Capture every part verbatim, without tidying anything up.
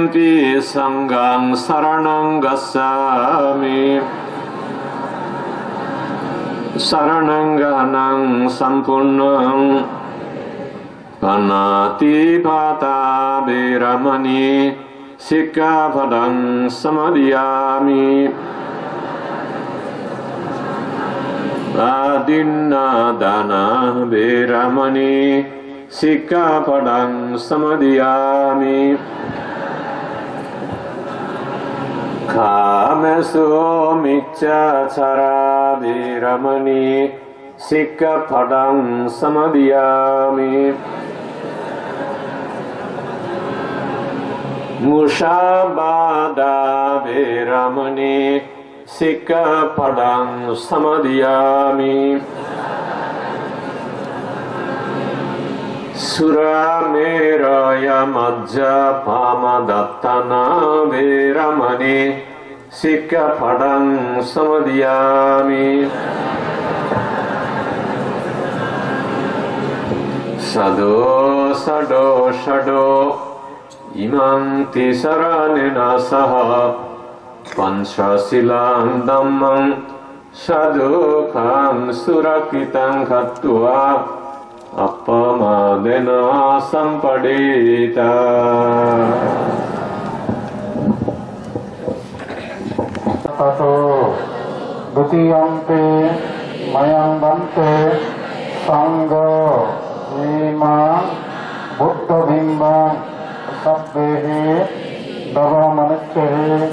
Saṅghaṃ saraṇaṃ gacchāmi. Saraṇaṃ gaṇhaṃ sampūrṇaṃ. Pāṇātipātā veramaṇī sikkhāpadaṃ samādiyāmi. Adinnādānā veramaṇī sikkhāpadaṃ samādiyāmi. Kāmesu micchācārā veramaṇī sikkhāpadaṃ samādiyāmi. Musāvādā veramaṇī sikkhāpadaṃ samādiyāmi. Surāmerayamajjapamādaṭṭhānā veramaṇī sikkhāpadaṃ samādiyāmi. Sādhu, sādhu, sādhu. Imaṃ tisaraṇena saha pañcasīlaṃ dhammaṃ sādhukaṃ surakkhitaṃ katvā appamādena sampādetha. Tato dutiyampi mayaṃ bhante saṅgho imaṃ buddhabimbaṃ sabbehi devamanussānaṃ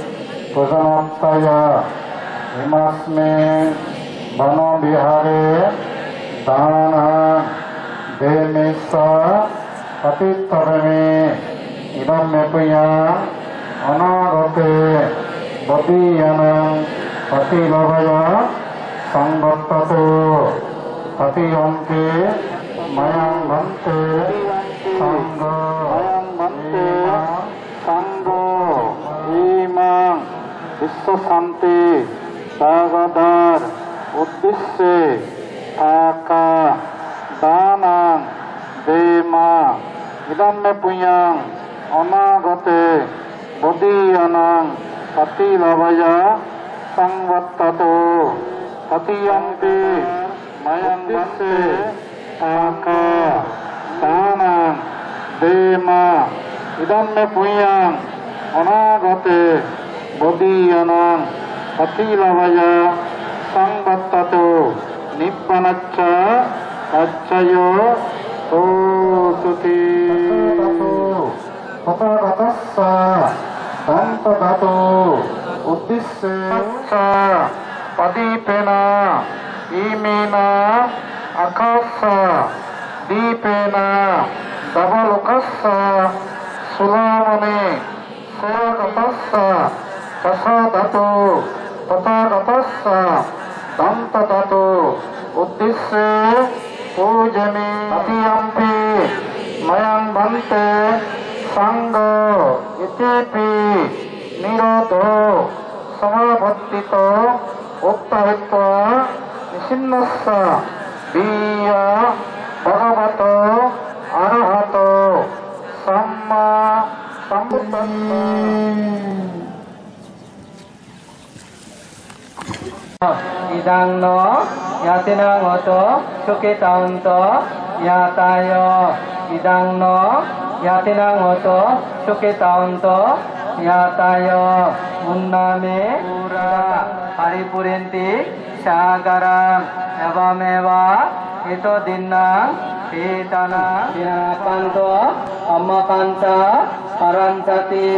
pūjanatthāya imasmiṃ vana vihāre dānaṃ demissa paṭiṭṭhāpemi. Idampi puññaṃ anāgate bodhiyānaṃ paṭilābhāya saṃvattatu. Tatiyampi mayaṃ bhante saṅgho imaṃ saṅgho imaṃ vissāsanti dagadāra uddisse thāka dānaṃ dema. Idampi puññaṃ anāgate bodhiyānaṃ paṭilābhāya saṃvattatu. Tatiyampi mayaṃ bhante thāka dānaṃ dema. Idampi puññaṃ anāgate bodhiyānaṃ paṭilābhāya saṃvattatu. Nibbānassa paccayo hosati. Tathāgatassa dantadhātu uddisse tassa padīpena iminā ākāsa dīpena dvālokassa sūraṃ muni saraṃ. Tathāgatassa dasādhātu tathāgatassa dantadhātu uddisse pūjemi. Tatiyampi mayaṃ bhante saṅgho itipi nirodho samāpattito uṭṭhāhitvā nisinnassa viya bhagavato arahato sammāsambuddhassa. Idaṃ no ñātīnaṃ hotu sukhitā hontu ñātayo. Idaṃ no ñātīnaṃ hotu sukhitā hontu ñātayo. Uṇṇāme pūra paripūrenti sāgaraṃ. Evameva ito dinnaṃ petānaṃ padiṭṭhibhikkhu. Amhākañca pālañceti.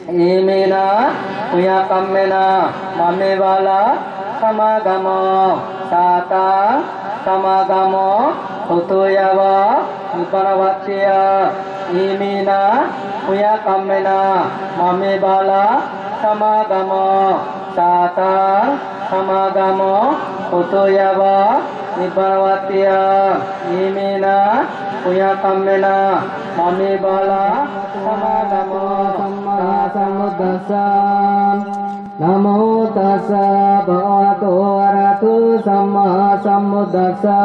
Iminā puññakammena mammibala samāgamo sataṃ samāgamo hotu yāva nibbānavattiyā. Iminā puññakammena mammibala samāgamo sataṃ samāgamo hotu yāva nibbānavattiyā. Iminā puññakammena mammibala samāgamo sammāsambuddhassa. Namo tassa bhagavato arahato sammāsambuddhassa.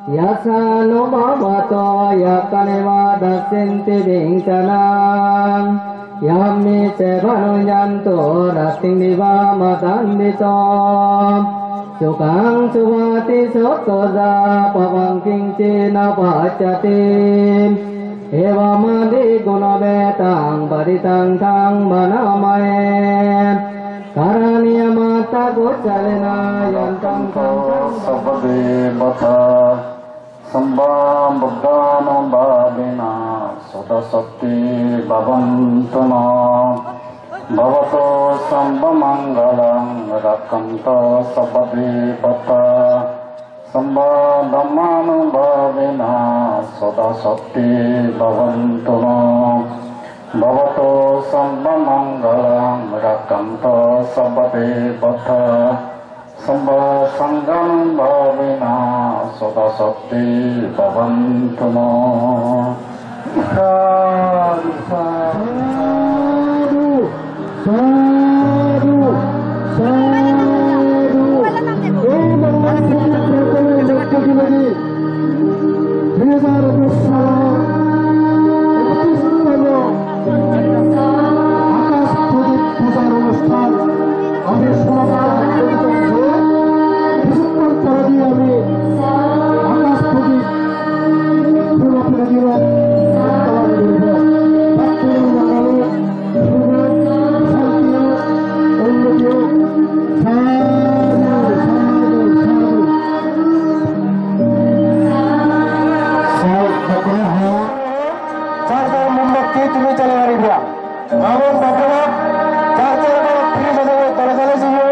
Yassānubhāvato yakkhāni va dadanti vinayaṃ, yaṃ viñcū panuyantu rattiṃ madanti so. Sukhaṃ supati sukho ca pāpaṃ kiñci na passati, evamādiguṇavetaṃ parittaṃ taṃ bhaṇāma he. Karaṇīyamatthakusalena yantaṃ sabbadevatā sabbabuddhānubhāvena sadā sotthī bhavantu no. Bhavatu sabbamaṅgalaṃ rakkhantu sabbadevatā sabbadhammānubhāvena sadā sotthī bhavantu no. Bhavatu sabbamaṅgalaṃ rakkhantu sabbadevatā sabbasaṅghānubhāvena sadā sotthī bhavantu no. Sādhu, sādhu, sādhu, sādhu. এই মহান প্রতিজ্ঞা করে লক্ষ্য দিবসে দুই হাজার একুশ সাল একত্রিশ নম্বর আকাশ প্রদীপ পূজার অনুষ্ঠান আমি সমাপ্ত করতে চাই। কিছুক্ষণ পরে দিয়ে আমি আকাশ প্রদীপ পুনঃ ফিরে দিব। বর্তমান মণ্ডলে সুখ, শান্তি, উন্নতি হোক। সাধু, সাধু, সাধু। যার যার মোমবাতি তুমি জ্বালাই দিবা। Ābon bāpāra, chārchārākā, tiricānākā, dole dole jiyo,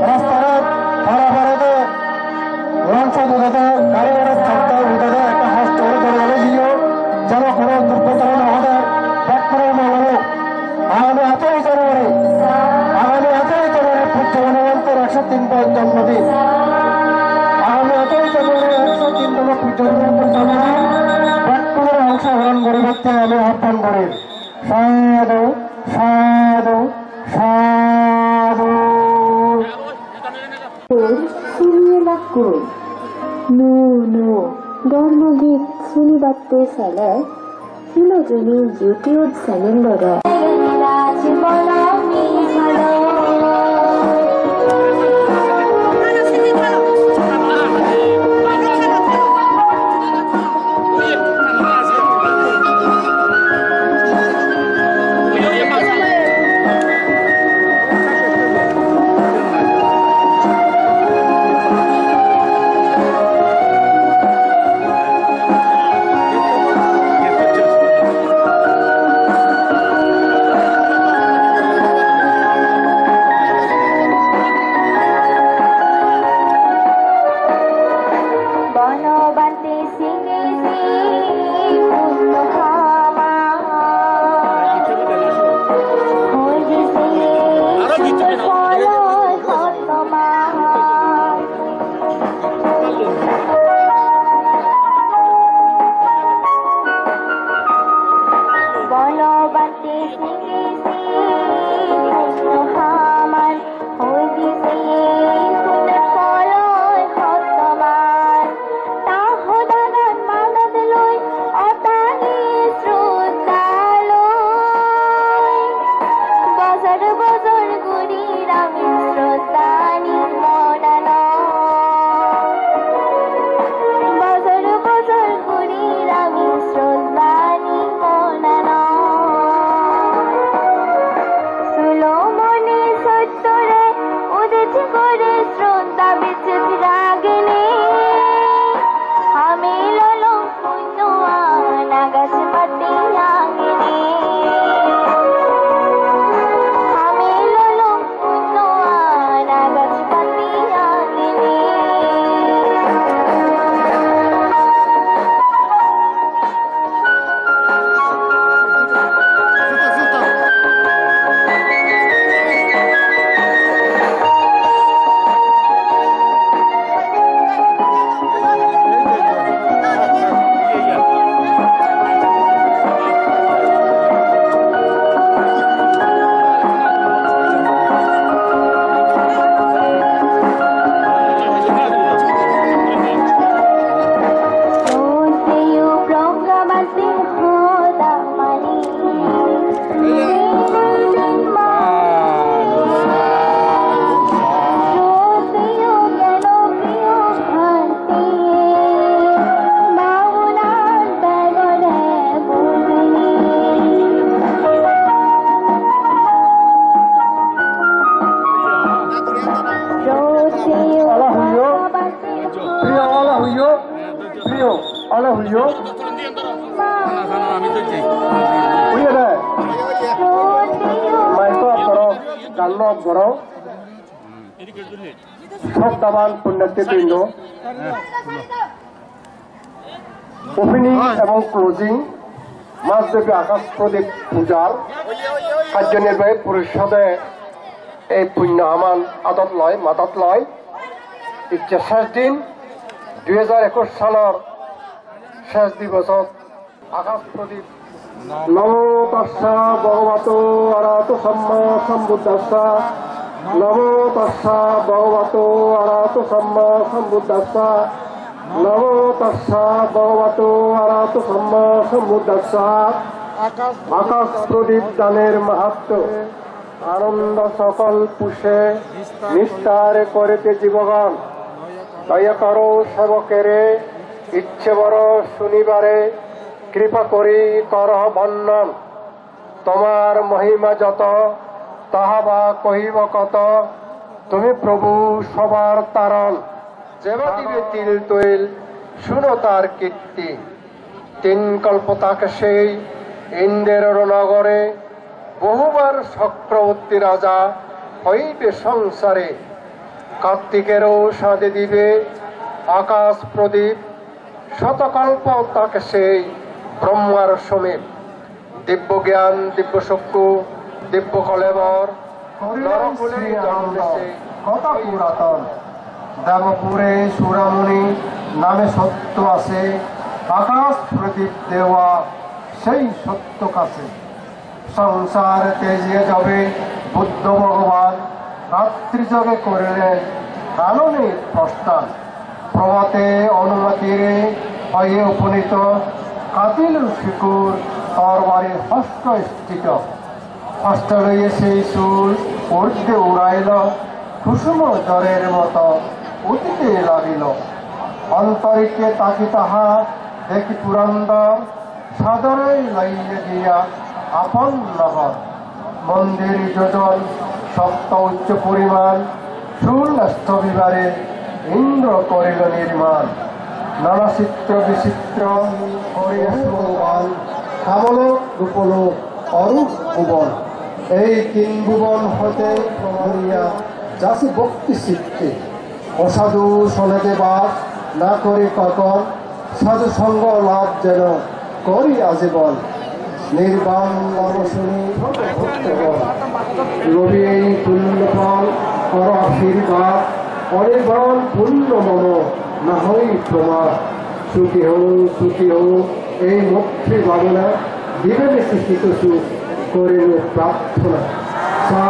rasta ghat, phara phara te, longso dudate, gari ghora chhapta udate, ekta haste gori dole dole jiyo, jeno hono durghotono no ode, bek gori no lolo. Agami aṭhais January, agami aṭhais January, pujjo Bonobhante ekshottin tamo jonmodin. Agami aṭhais January, ekshottin tamo pujjo Bonobhante jonmodin, bek gori ongshogrohon goribatte ami ahban gorir. Sādhu, sādhu, sādhu. Suniye na koi. No, no. Dhormo geet sunibatte sele, Phylogeny YouTube channel ore. Bonobhante Tahodagan madat loi, otangi sroddha loi. Bojor bojor gurir ami sroddha nimmonanon. Bojor bojor gurir ami sroddha nimmonanon. Sulomone sottore udit kore sroddha bichit ragine. Ami lolong punno anagachpati angine. Ami lolong punno anagachpati angine. Uye de, maiko koro, ganno koro. Shraddhaban punnyatthi brindo, opening ebong closing, Majjhopi Akash Prodip pujar karyo nirbahi porishode ei punyo haman adot loi, madat loi. Icche sesh din, dui hajar ekush salor sesh dibosot Akash Prodip. Namo tassa bhagavato arahato sammāsambuddhassa. Namo tassa bhagavato arahato sammāsambuddhassa. Namo tassa bhagavato arahato sammāsambuddhassa. Akash Prodip danor mahatmya. আনন্দ সকল পুষে নিস্তার করেতে জীবগণ। দয়া করো সেবকেরে, ইচ্ছে বড় শুনিবারে, কৃপা করি করহ বর্ণন। তোমার মহিমা যত, তাহা বা কহিব কত, তুমি প্রভু সবার তারণ। যেবা দিবে তিল তৈল, শুনো তার কীর্তি। তিন কল্প তাকে সেই ইন্দ্রের নগরে বহুবার চক্রবর্তী রাজা হইবে সংসারে। কার্তিকেরও সাজে দিবে আকাশ প্রদীপ, শতকল্প তাকে সেই ব্রহ্মার সমীপ। দিব্য জ্ঞান, দিব্য চক্ষু, দিব্য কলেবর, নরকুলে জন্মেছে। কথা পুরাতন। দেবপুরে চূড়ামণি নামে সত্য আছে, আকাশ প্রদীপ দেওয়া সেই সত্য কাছে। সংসার ত্যাজিয়া যবে বুদ্ধ ভগবান, রাত্রি যোগে করিলেন কাননে প্রস্থান। প্রভাতে হনুমতীরে হয়ে উপনীত, কাটিল শিখর তরবারি হস্ত স্থিত। হস্তে লইয়া সেই চূড় ঊর্ধ্বে উড়াইল, কুসুম ঝড়ের মতো উঠিতে লাগিল। অন্তরিক্ষে তাকি তাহা দেখি পুরন্দর, সাদরে লইয়া গিয়া আপন নগর। মন্দির যোজন সপ্ত উচ্চ পরিমাণ, চূড় স্থবিবারে ইন্দ্র করিল নির্মাণ। নানা চিত্র বিচিত্র করিয়া শোভান, কামলোক রূপলোক অরূপ ভুবন। এই তিন ভুবন হতে প্রমাণিয়া যাচি ভক্তি চিত্তে। অসাধু সলেতে বাস না করি পাপন, সাধু সঙ্গ লাভ যেন করি আজীবন। নির্বাণ নাম শুনি ভক্তগণ, লভি এই পুণ্য ফল কর আশীর্বাদ। অনির্বাণ পুণ্য মম না হই প্রমাদ। সুখী হও, সুখী হও, এই মৈত্রী ভাবনা দিবে নিশ্চিত সুখ, করিল প্রার্থনা। সা